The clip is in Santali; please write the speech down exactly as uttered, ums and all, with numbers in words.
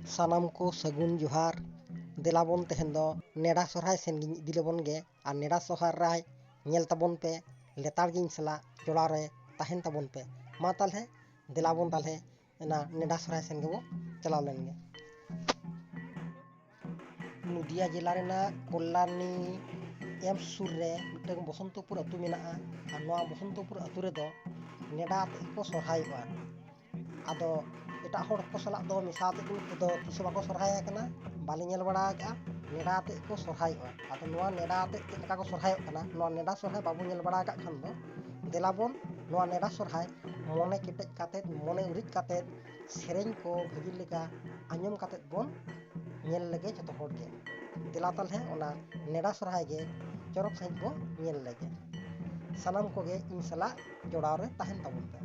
ᱥᱟᱱᱟᱢ ᱠᱚ ᱥᱟᱹᱜᱩᱱ ᱡᱚᱦᱟᱨ᱾ ᱫᱮᱞᱟ ᱵᱚᱱ ᱛᱮᱦᱮᱧ ᱫᱚ ᱱᱮᱰᱟ ᱥᱚᱨᱦᱟᱭ ᱥᱮᱱ ᱜᱤᱧ ᱤᱫᱤ ᱞᱮᱵᱚᱱ ᱜᱮ, ᱟᱨ ᱱᱮᱰᱟ ᱥᱚᱨᱦᱟᱭ ᱧᱮᱞ ᱛᱟᱵᱚᱱ ᱯᱮ, ᱞᱮᱛᱟᱲ ᱜᱮ ᱤᱧ ᱥᱟᱞᱟᱜ ᱡᱚᱲᱟᱣ ᱨᱮ ᱛᱟᱦᱮᱱ ᱛᱟᱵᱚᱱ ᱯᱮ᱾ ᱢᱟ ᱛᱟᱦᱞᱮ ᱫᱮᱞᱟ ᱵᱚᱱ ᱛᱟᱦᱞᱮ ᱚᱱᱟ ᱱᱮᱰᱟ ᱥᱚᱨᱦᱟᱭ ᱥᱮᱱ ᱜᱮᱵᱚ ᱪᱟᱞᱟᱣ ᱞᱮᱱ ᱜᱮ᱾ ᱱᱚᱫᱤᱭᱟ ᱡᱮᱞᱟ ᱨᱮᱱᱟᱜ ᱠᱚᱞᱞᱟᱱᱤ ᱮᱢ ᱥᱩᱨ ᱨᱮ ᱢᱤᱫᱴᱟᱝ ᱵᱚᱥᱚᱱᱛᱚᱯᱩᱨ ᱟᱹᱛᱩ ᱢᱮᱱᱟᱜᱼᱟ, ᱟᱨ ᱱᱚᱣᱟ ᱵᱚᱥᱚᱱᱛᱚᱯᱩᱨ ᱟᱹᱛᱩ ᱨᱮᱫᱚ ᱱᱮᱰᱟ ᱟᱛᱮᱫ ᱠᱚ ᱥᱚᱨᱦᱟᱭᱚᱜᱼᱟ᱾ ᱟᱫᱚ ᱮᱴᱟᱜ ᱦᱚᱲ ᱠᱚ ᱥᱟᱞᱟᱜ ᱫᱚ ᱢᱮᱥᱟ ᱟᱛᱮᱫ ᱩᱱᱠᱩ ᱫᱚ ᱛᱤᱥ ᱦᱚᱸ ᱵᱟᱠᱚ ᱥᱚᱨᱦᱟᱭ ᱟᱠᱟᱱᱟ, ᱵᱟᱞᱮ ᱧᱮᱞ ᱵᱟᱲᱟ ᱟᱠᱟᱫᱼᱟ᱾ ᱱᱮᱰᱟ ᱟᱛᱮᱫ ᱠᱚ ᱥᱚᱨᱦᱟᱭᱚᱜᱼᱟ᱾ ᱟᱫᱚ ᱱᱚᱣᱟ ᱱᱮᱰᱟ ᱟᱛᱮᱫ ᱪᱮᱫ ᱞᱮᱠᱟ ᱠᱚ ᱥᱚᱨᱦᱟᱭᱚᱜ ᱠᱟᱱᱟ, ᱱᱚᱣᱟ ᱱᱮᱰᱟ ᱥᱚᱨᱦᱟᱭ ᱵᱟᱵᱚᱱ ᱧᱮᱞ ᱵᱟᱲᱟ ᱟᱠᱟᱫ ᱠᱷᱟᱱ ᱫᱚ ᱫᱮᱞᱟ ᱵᱚᱱ ᱱᱚᱣᱟ ᱱᱮᱰᱟ ᱥᱚᱨᱦᱟᱭ ᱢᱚᱱᱮ ᱠᱮᱴᱮᱡ ᱠᱟᱛᱮᱫ, ᱢᱚᱱᱮ ᱩᱨᱤᱡ ᱠᱟᱛᱮᱫ, ᱥᱮᱨᱮᱧ ᱠᱚ ᱵᱷᱟᱹᱜᱤ ᱞᱮᱠᱟ ᱟᱸᱡᱚᱢ ᱠᱟᱛᱮᱫ ᱵᱚᱱ ᱧᱮᱞ ᱞᱮᱜᱮ ᱡᱚᱛᱚ ᱦᱚᱲ ᱜᱮ᱾ ᱫᱮᱞᱟ ᱛᱟᱦᱞᱮ ᱚᱱᱟ ᱱᱮᱰᱟ ᱥᱚᱨᱦᱟᱭ ᱜᱮ ᱪᱚᱨᱚᱠ ᱥᱟᱺᱦᱤᱡ ᱵᱚᱱ ᱧᱮᱞ ᱞᱮᱜᱮ᱾ ᱥᱟᱱᱟᱢ ᱠᱚᱜᱮ ᱤᱧ ᱥᱟᱞᱟᱜ ᱡᱚᱲᱟᱣ ᱨᱮ ᱛᱟᱦᱮᱱ ᱛᱟᱵᱚᱱ ᱯᱮ᱾